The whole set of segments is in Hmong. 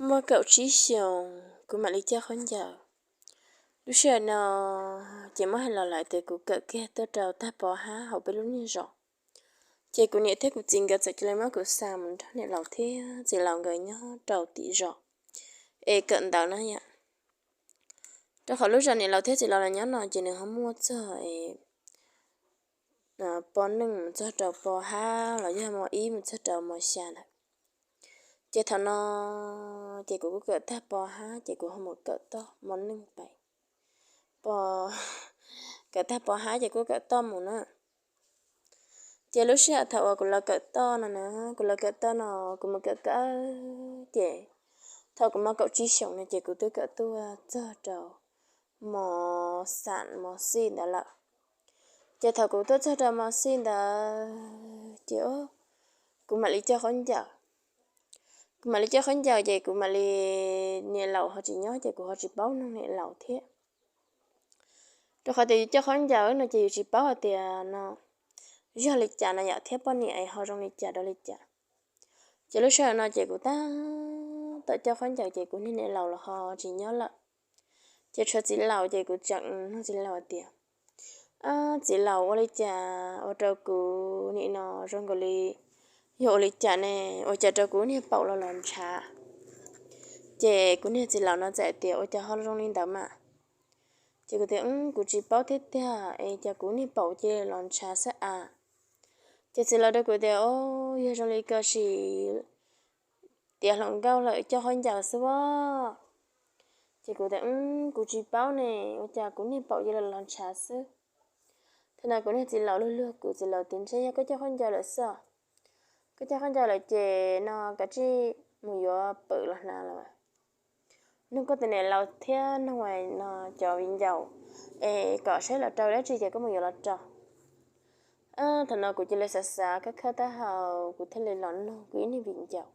muaj kaum tsib xyoos kuv mam li coj khaub ncaws. Lub sij hawm no ces muab hais los lawm tias kuv kawm kiag tuaj rau tag pov hab hauv peb lub niag zos. Ces kuv niam thiab kuv txiv nkawd txawm cia li muab kuv xa mus nrog niam laus thiab txiv laus nkawd nyob rau tim zos es kawm ntawv na yom. Rau qhov lub zos niam laus thiab txiv laus los nyob no ces nws ho muaj txog pos neej mus txog rau pos hab los yog mos ib mus txog rau mos xya ntawd. Ces thaum no ces kuv kuj kawm tag pos hab ces kuv ho mus kawm toj mos neej pais, kawm tag pos hab ces kuj kawm toj mus na. Ces lub sij hawm thaum uas kuv los kawm toj no na, kuv los kawm toj no kuv mus kawm kawm ces thaum kuv muaj kaum tsib xyoos no ces kuv twb kawm tuaj txog rau mos xam mos xij ntawd lawm. Ces thaum kuv tuaj txog rau mos xij ntawd ces kuv mam li coj khaub ncaws. Kuv mam li coj khaub ncaws ces kuv mam li, niam laus ho tsis nyob ces kuv ho tsis paub noog niam laus thiab. Rau qhov tias yus coj khaub ncaws no ces yus tsis paub hais tias no yog li cas no yom, thiab poj niam ho zoo li cas rau li cas. Ces lub sij hawm no ces kuv tab tom coj khaub ncaws ces kuv niag niam laus los ho tsis nyob lawm. Ces tshuav txiv laus ces kuv tseem nug txiv laus hais tias, txiv laus, ua li cas ua rau kuv nim no zoo nkaus li yog ua li cas ne, ua cas rau kuv niag paum los los ntshav. Ces kuv niag txiv laus no txawm tias ua cas ho zoo li ntawd mas. Ces kuv tias kuv tsis paub thiab tiag es cas kuv niag paum cia li los ntshav xwb a. Ces txiv laus rau kuv tias o, yog zoo li koj sim tiav hluas nkauj lawm coj khaub ncaws xwb as. Ces kuv tias kuv tsis paub ne, ua cas kuv niag paum cia li los ntshav xwb. Thaum no kuv niag txiv laus luag luag kuv, txiv laus tias ntshe yog koj coj khaub ncaws lawm xwb. Koj coj khaub ncaws lawm ces no kav tsij mus yuav pwm los hnav los, nug koj tus niam laus thiab nug no cov viv ncaus es kom saib los rau dab tsi ces koj mus yuav los rau. Thaum no kuv cia li xav xav khawb khawb taub hau kuv thiaj li los nug kuv ib niag viv ncaus.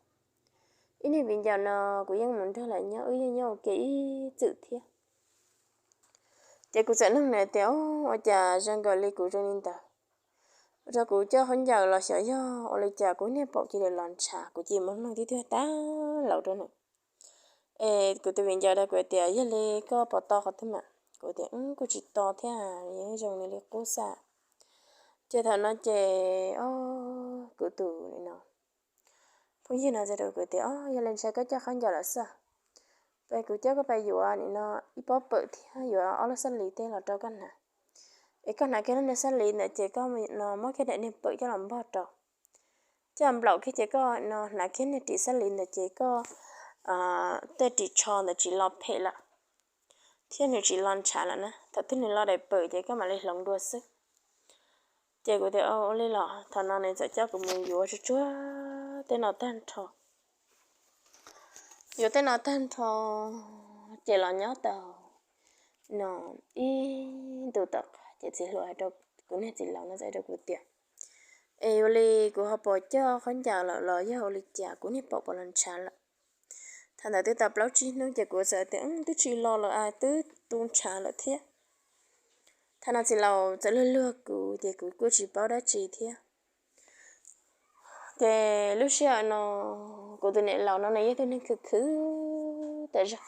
Ib niag viv ncaus no kuv yeej mus nrog lawv nyob, wb yeej nyob ua ke ib txwm thiab. Ces kuv txawm nug nws tias ua cas zoo nkaus li kuv zoo li ntawd, ua rau kuv coj khaub ncaws los xyov yog ua li cas kuv niag paum cia li los ntshav. Kuv cia li mus nug tib tug tag laus rau nws. Es kuv tus viv ncaus rau kuv tias yog li koj puas to qhov twg mas? Kuv tias kuv tsis to thiab, zoo li qub xwb. Ces thaum no ces kuv tus phooj ywg no txawm rau kuv tias o, yog li ntshai koj coj khaub ncaws lawm xwb, es kuv coj koj pais yuav nim no ib pob pwm thiab yuav ob lub xab lis tej los rau koj hnav. Es koj hnav kiag lub niag xab lis ntawd ces koj no muab kiag daim niag pwm coj los npog rau, coj nplaum kiag ces koj no hnav kiag niag ris xab lis ntawd ces koj tej ris tsho ntawd tsis lo phem lawm thiab nws tsis lo ntshav lawm na. Thaum twg nws lo daim pwm ces koj mam li hloov dua xwb. Ces kuv tias ua li los. Thaum no nws txawm coj kuv mus yuav tsuag tsuag tej no tag nrho. Yuav tej no tag nrho ces los nyob tau no ib ntus tom qab ces txiv hluas hais rau kuv niag txiv laus no txawm hais rau kuv tias es ua li kuv ho puas coj khaub ncaws lawm los yog ua li cas kuv niag paum puas los ntshav lawm. Thaum ntawd twb tau plaub tsib hnub ces kuv txawm tias twb tsis lo lawm, twb tu ntshav lawm thiab. Thaum no txiv laus txawm luag luag kuv ces kuv kuj tsis paub dab tsi thiab. Ces lub sij hawm no kuv tus niam laus no nws yog tus neeg khwv khwv tas zog,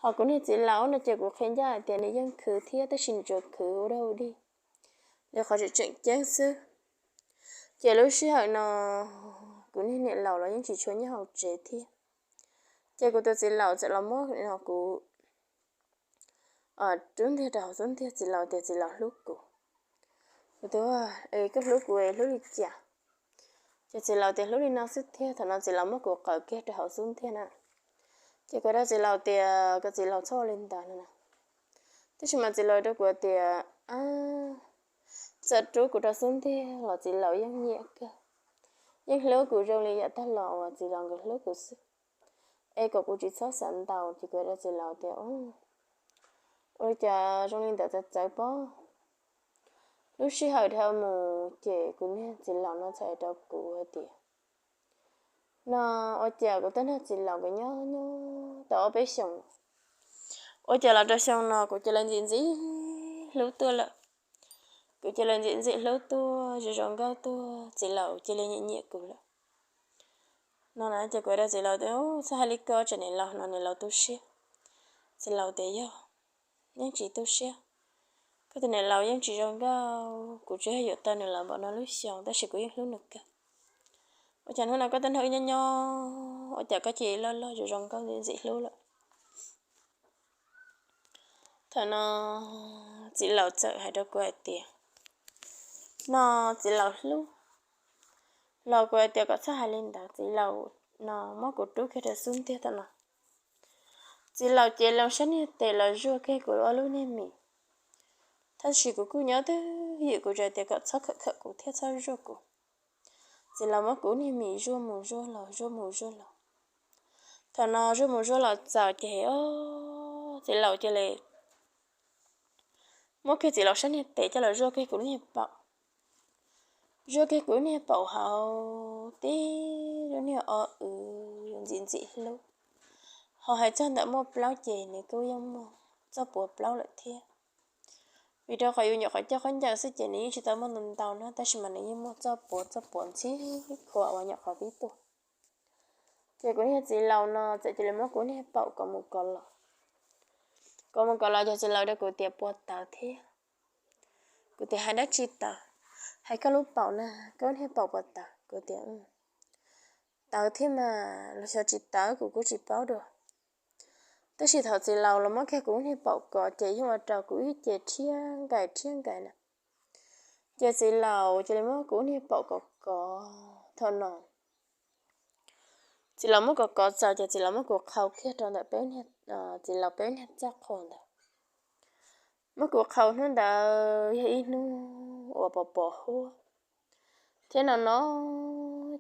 ho kuv niag txiv laus no ces kuv qhia ncaj hais tias nws yeej khwv thiab tab sis nws tsuas khwv ua dog ua dig li qhov tseem tseem ceeb xwb. Ces lub sij hawm no kuv niag niam laus los yeej tsis tshua nyob hauv tsev thiab. Ces kuv tus txiv laus txawm los muab kuv rub ntiag rau hauv xub ntiag, txiv laus tias txiv laus hlub kuv. Kuv tias koj hlub kuv es hlub li cas? Ces txiv laus tias hlub li no xwb tiag. Thaum no txiv laus muab kuv qaws kiag rau hauv xub ntiag na. Ces kuv rau txiv laus tias kom txiv laus txhob ua li ntawd no na. Tab sis mas txiv laus rau kuv tias txawm rub kuv rau xub ntiag los txiv laus yeej nyiam kawg, yeej hlub kuv zoo li yam tag los uas txiv laus nkawd hlub kuv xwb. Es kom kuv tsis txhob xav ntau. Ces kuv rau txiv laus tias ua li cas zoo li ntawd txawv txawv pob. Lub sij hawm dhau mus ces kuv niag txiv laus no txawm hais rau kuv hais tias no ua cas kuv tej niag txiv laus nkawd nyob nyob tau ob peb xyoos, ua cas los rau xyoo no kuv cia li ntxim ntxim hlub tuaj lawm. Kuv cia li ntxim ntxim hlub tuaj, zoo zoo nkauj tuaj, txiv laus cia li nyiam nyiam kuv lawm. No na ces kuv rau txiv laus tias, Txhob hais li ko, tsam niam laus hnov niam laus tu siab. Txiv laus tias, Yog, yeej tsis tu siab. Koj tus niam laus yeej tsis zoo nkauj, kuv tsuas yog yuav tau nws los npaum no lub xyoo tab sis kuv yeej hlub nws kawg. Ua cas hnub no koj tuaj nrog wb nyob nyob, ua cas koj cia li loj loj zoo zoo nkauj ntxim ntxim hlub lawm? Thaum no txiv laus txawm hais rau kuv hais tias, No, txiv laus hlub, los kuv hais tias kom txhob hais li ntawd, txiv laus no muab kuv rub kiag rau xub ntiag tau no. Txiv laus ces loo sab niag tes los zuaj kiag kuv ob lub niag mis. Tab sis kuv kuj nyob twj ywm, kuv tsuas tias kom txhob khawm khawm kuv thiab txhob zuaj kuv. Txiv laus muab kuv niag mis zuaj mus zuaj los zuaj mus zuaj los. Thaum no zuaj mus zuaj los txaus ces, o, txiv laus cia li muab kiag txiv laus sab niag tes coj los zuaj kiag kuv lub niag paum. Zuaj kiag kuv lub niag paum hauv tib lub niag o w ntxim ntxim hlub. Ho hais txog ntawm muaj plaub ces nws kuj yeej muaj txoj puav plaub lawm thiab. Vim rau qhov yus nyuam qhuav coj khaub ncaws xwb ces nws yeej tsis tau muaj ntau ntau no, tab sis mas nws yeej muaj txoj puav txoj puav ntxhib khuav uas nyuam qhuav pib tuaj. Ces kuv niag txiv laus no txawm cia li muab kuv niag paum kov mus kov los, kov mus kov los ces txiv laus rau kuv tias, Puas tawv thiab? Kuv tias, Hais dab tsi tawv? Hais koj lub paum na, koj lub niag paum puas tawv? Kuv tias, Tawv thiab mas los xyov tsis tawv kuv kuj tsis paub dua. Tab sis thaum txiv laus los muab kiag kuv lub niag paum kov ces yeej ua rau kuv ib ce rhiab nkais rhiab nkais na. Ces txiv laus cia li muab kuv lub niag paum kov kov thaum no. Txiv laus muab kov kov txaus ces txiv laus muab kuv qhau kiag rau ntawm peb, txiv laus peb niag txaj qhua ntawd. Muab kuv qhau hnub ntawd yog ib hnub uas pos pos huab thiab no no,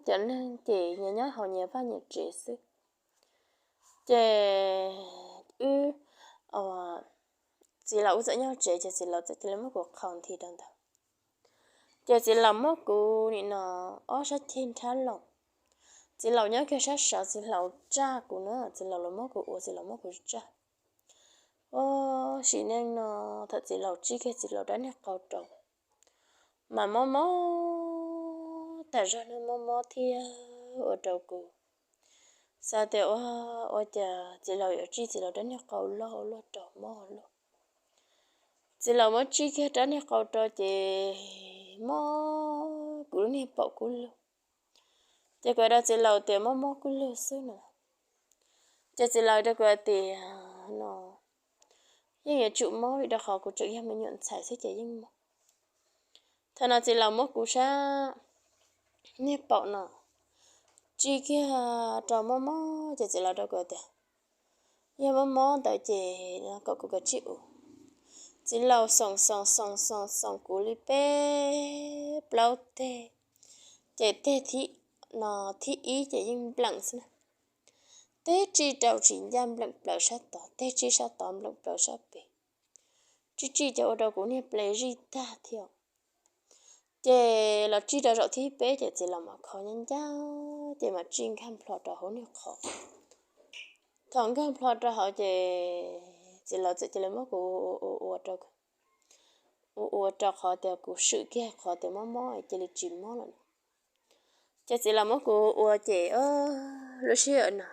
cov neeg ces nyias nyob hauv nyias vaj nyias tsev xwb. Ces wb, txiv laus wb txawm nyob tsev ces txiv laus txawm cia li muab kuv qhau nthi rau ntawd. Ces txiv laus muab kuv nim no ob sab ceg nrhab los. Txiv laus nyob kiag sab saud, txiv laus tsaj kuv na, txiv laus los muab kuv ua, txiv laus muab kuv tsaj. Ua sim neej no thaum txiv laus tsij kiag txiv laus rab niag qau rau mas mob mob tas zog na, mob mob thiab ua rau kuv xav tias ua, ua cas txiv laus yuav tsij txiv laus rab niag qau loj ua luaj rau mob ua luaj. Txiv laus muab tsij kiag rab niag qau rau ces mob kuv lub niag paum kub lug. Ces kuv hais rau txiv laus tias mob mob kub lug xwb no. Ces txiv laus rau kuv hais tias no, yeej yuav tsum mob li rau qhov kuv tseem yog me nyuam ntxhais xwb ces yeej mob. Thaum no txiv laus muab kuv sab niag paum no tsij kiag rau mob mob ces txiv laus rau kuv tias yog mob mob ntawd ces kom kuv kav tsij ua. Txiv laus xoom xoom xoom xoom xoom kuv li peb plaub teg, ces teg thib, no, thib ib ces yeej npleem xwb na. Teg tsij rau tsis ncaj npleem plaws sab tod, teg tsij sab tod npleem plaws sab pem. Tsij tsij ces ua rau kuv niag ple zij tag thiab. Ces los tsij rau zaum thib peb ces txiv laus mam kho ncaj ncaj ces mam tsij nkag nplho rau hauv niag qhov. Thaum nkag nplho rau hauv ces txiv laus txawm cia li muab kuv ua ua rau, ua ua rau qhov tias kuv swm kiag qhov tias mob mob cia li tsis mob lawm no. Ces txiv laus muab kuv ua ces lub sij hawm no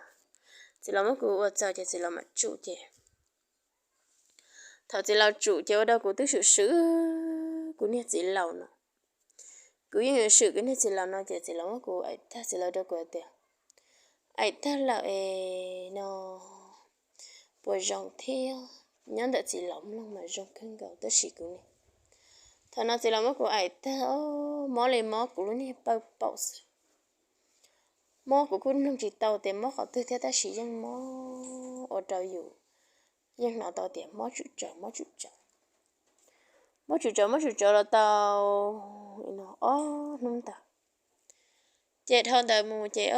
txiv laus muab kuv ua txaus ces txiv laus mam tsum ces thaum txiv laus tsum ces ua rau kuv twb swm swm kuv niag txiv laus no. Kuv yeej swm kuv niag txiv laus no ces txiv laus muab kuv aim tag, txiv laus rau kuv tias aim tag lawm es no puas zoo thiab, nyob ntawm txiv laus mloog mas zoo kawg nkaus tab sis kuv ne. Thaum no txiv laus muab kuv aim tag, mob li mob kuv lub niag pawg paum xwb. Mob kuv kuj mloog tsis tau tias mob qhov twg thiab tab sis yeej mob ua rau yus yeej hnov tau tias mob tsum tsawv mob tsum tsawv. Mob tsum tsawv mob tsum tsawv los tau ob hnub ntawd. Ces dhau ntawd mus ces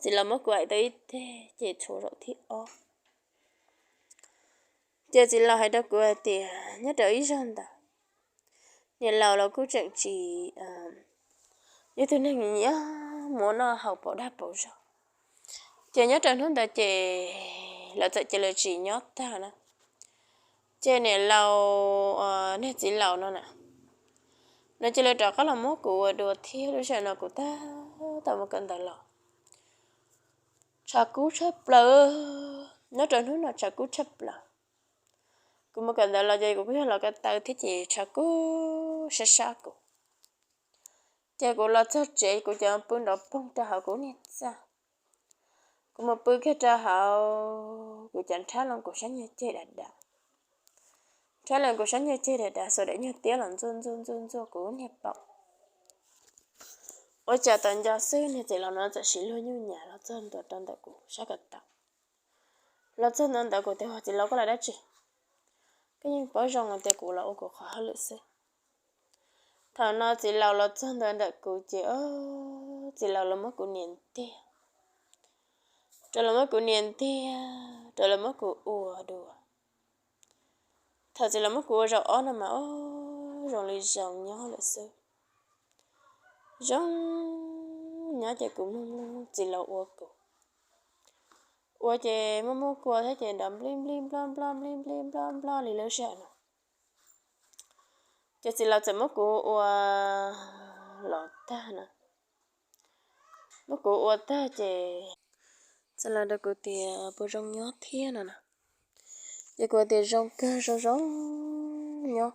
txiv laus muab kuv aim tau ib teg ces tshuav zaum thib ob. Ces txiv laus hais rau kuv hais tias nyob rau ib zaug ntawd niam laus los kuj tseem tsis, yog tus neeg nyiam muab noj haus pauv dag pauv zog. Ces nyob rau hnub ntawd ces lawv txawm cia li tsis nyob tag na. Ces niam laus, niag txiv laus no na, nws cia li rov qab los muab kuv ua dua thiab. Lub sij hawm no kuv tab tom mus kawm ntawv los, tshav kub tshaj plaws. Nyob rau hnub no tshav kub tshaj plaws. Kuv mus kawm ntawv los ces kuv kuj yog los ko taw thiab ces tshav kub sab sab kuv. Ces kuv los txog tsev kuv cov pw nrov poog rau hauv kuv niag txaj. Kuv mus pw kiag rau hauv kuv cov nrhab loo kuv sab nyuag ceg dav dav. Nrhab loo kuv sab nyuag ceg dav dav xuas daim nyuag tiab los ntxuaj ntxuaj ntxuaj ntxuaj kuv niag paum. Ua cas tau nco xwb niag txiv laus no txawm siv luag nyuj nyas los txog ntua rau ntawm kuv sab ko taw. Los txog ntua ntawd kuv tias, Txiv laus, koj los dab tsi? Koj yeej paub zoo tias kuv los ua kuv qhov hauj lwm xwb. Thaum no txiv laus los txog ntua ntawm kuv ces, o, txiv laus los muab kuv nias ntiag, rau los muab kuv nias ntiag, rau los muab kuv ua dua. Thaum txiv laus muab kuv ua zaum ob no mas, o, zoo li zoo nyob lawm xwb. Zoo nyob ces kuv mloog mloog txiv laus ua kuv. Ua ces muaj muaj kua thiab ces nrov nplij nplij nploj nploj nplij nplij nploj nploj li lub sij hawm no. Ces txiv laus txawm muab kuv ua los tag na. Muab kuv ua tag ces txiv laus rau kuv tias, Puas zoo nyob thiab? no na. Ces kuv tias, Zoo kawg, zoo zoo nyob.